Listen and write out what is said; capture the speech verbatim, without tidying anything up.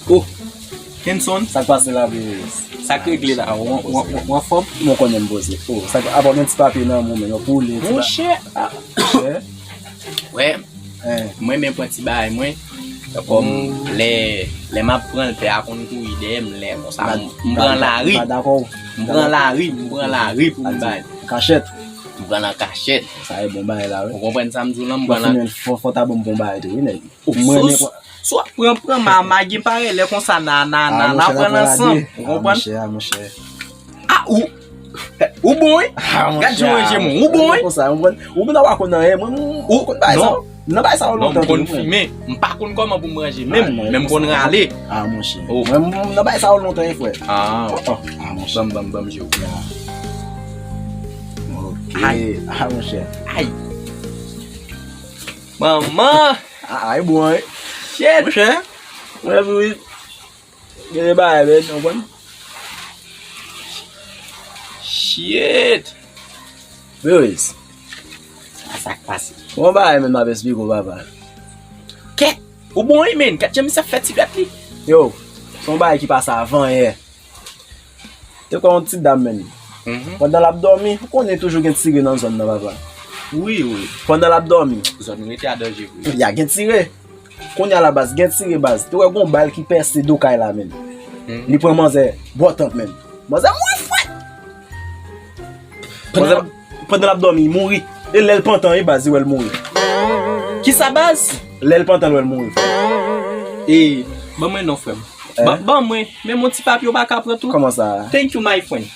Oh, Kenson, sa k pase la, bro? Sa k regle la? Ou, ou, ou, ou anfòm? Mwen konnen m poze. Oh, sa k, apa w gen ti papye nan men w, men, yon poule, ti ba- Monchè. Ah, monchè. Wè, m renmen pran ti bagay mwen. Kòm lè, lè m ap pran l, pè a konn kouri dèyè m, lè konsa, m, m pran lari. M pa dakò. M pran lari, m pran lari pou m bay. Kachèt. M pran nan kachèt. Sa e bon bagay la, wi. Ou konprann sa m di w lan, m pran nan. Fò, fò ta ban m bon bagay tou, wi, nèg. Mwen, si w ap pran, pran ma, ma gen parèy lè konsa, na, na, na, na pran ansanm. Ou konprann? Ah, ou, ou bon, wi. Gad jan w ranje men w, ou bon, wi. Konsa, ou bon. Ou menm pa konn anyen, mwen, m konn bagay sa. Nan bagay sa yo lontan tou, mwen. Non, m konn fimen. M pa konn kòman pou m ranje menm, men m konn rale. Ah, monchè. Mwen, m nan bagay sa yo lontan, wi, frè. Ah, ah, monchè. Ban m, ban m, ban m je w. Ok. Ah, monchè. Ay. Manman! Ah, ah, e bon, wi. Shit! Monchè, mwen tou, wi. Gen de bagay, men, w konprann? Shit! Bro, sa k pase? Bon bagay, men, m ap esplike w, papa. Kèt! Ou bon, wi, men. Gad jan misye ap fè ti dwèt li. Yo, se yon bagay ki pase avan yè. Te kwè yon ti dam, menn. Pandan l ap dòmi, ou konnen toujou gen tire nan zòn nan, papa. Wi, wi. Pandan l ap dòmi. Zòn nou rete a danje vre. Ya gen tire. Kounye a la, baz, gen tire, baz. Te wè gon bal ki pèse do kay la, menn. Li pran manzè bò tant, menn. Manzè mouri frèt. Pandan l ap, pandan l ap dòmi, li mouri. E lè l pantan, e baz, li wè l mouri. Kisa, baz? Lè l pantan, l wè l mouri, frè. E, ban mwen non, frè m. Ban, ban mwen, men mon ti papye w pa ka pran tou. Kòman sa? Thank you, my friend.